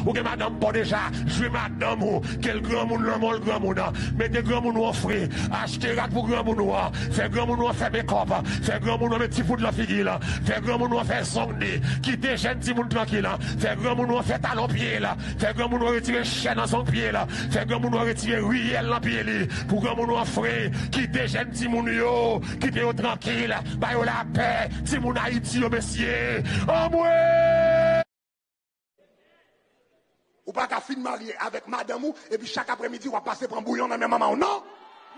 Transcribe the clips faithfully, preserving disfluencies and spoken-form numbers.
Ou gen madanm pa w deja, jwi madanm ou, ke l granmoun, lanmò l granmoun. Mete granmoun ou an fre, achte rad pou granmoun ou an, fè granmoun ou an fè mekòp, fè granmoun ou an met ti poud nan figi l, fè granmoun ou an fè zong li, kite jèn timoun trankil, fè granmoun ou an fè talon pye l, fè granmoun ou an retire chè nan zong pye l, fè granmoun ou an retire riyèl nan pye li, pou granmoun ou an fre, kite jèn timoun yo, kite yo trankil, ba yo lapè, timoun Ayiti yo, mesye. Anmwe! Ou pa ka fin marye avèk madanm ou, epi chak aprèmidi w ap pase pran bouyon nan men manman w. Non!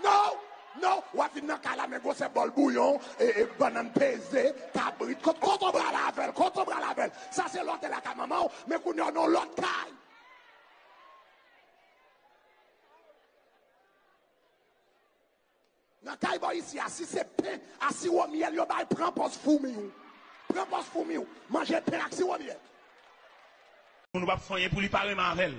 Non! Non! W ap vin nan kay la, men gwosè bòl bouyon, e, e, bannann peze, kabrit. Kot, kot w pral avè l? Kot w pral avè l? Sa se lè w te lakay manman w, men kounye a w nan yon lòt kay. Nan kay bò isi a, si se pen a siwo myèl yo bay, pran pòz foumi w. Pran pòz foumi w. Manje pen ak siwo myèl. Moun ou p ap fè anyen pou li, pa renmen avè l.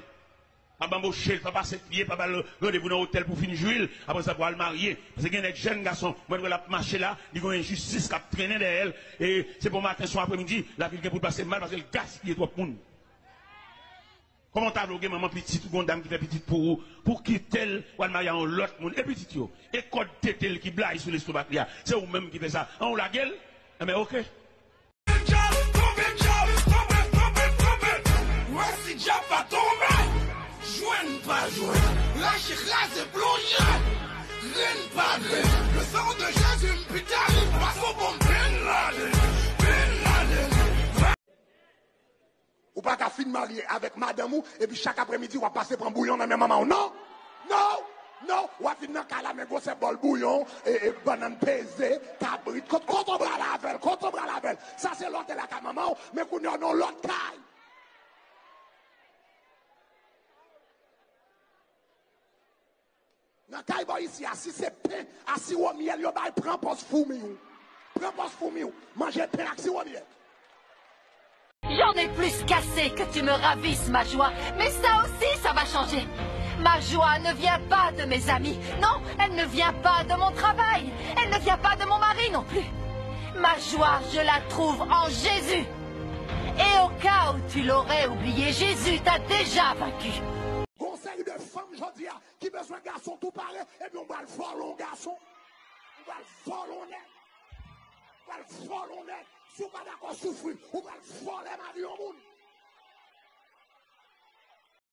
Pa anboche l, pa pase pye, pa ba l randevou nan otèl pou fin jwi l. Apre sa, pou al marye. Paske gen nèg jèn gason, mwen wè l ap mache la, li gen yon enjistis k ap trennen dèyè l. E se pa yon maten, se yon aprèmidi, lavi l gen pou l pase mal paske l gaspiye twòp moun. Kòman w ta vle w gen manman pitit, ou gen yon dam ki fè pitit pou ou, pou w kite l, w al marye a yon lòt moun? E pitit yo? E kòd tete l ki blayi sou lestomak li a? Se ou menm ki fè sa. An, ou lage l? Enben, oke. Wè si dyab pa tonbe. Jwenn pa jwenn. Rache kraze plonje. Grenn pa grenn. Le sang de Jésus m pita li. Pase w bon Bin Laden. Bin Laden. Ou pa ka fin marye avèk madanm ou, epi chak aprèmidi w ap pase pran bouyon nan men manman w. Non! Non! Non! W ap vin nan kay la, men gwosè bòl bouyon, e, e, bannann peze, kabrit. Kot, kot w pral avè l? Kot w pral avè l? Sa se lè w te lakay manman w, men kounye a w nan yon lòt kay. Nan kay bò isi a, si se pen a siwo myèl yo bay, pran pòz foumi w. Pran pòz foumi w. Manje pen ak siwo myèl. J'en ai plus qu'assez que tu me ravisses ma joie, mais ça aussi, ça va changer. Ma joie ne vient pas de mes amis, non, elle ne vient pas de mon travail, elle ne vient pas de mon mari non plus. Ma joie, je la trouve en Jésus. Et au cas où tu l'aurais oublié, Jésus t'a déjà vaincu. Gon seri de fanm jodi a ki bezwen gason tou pare, epi w pral vòlè yon gason. Ou pral vòlè yon nèg. Ou pral vòlè yon nèg. Si w pa dakò soufri, ou pral vòlè mari yon moun.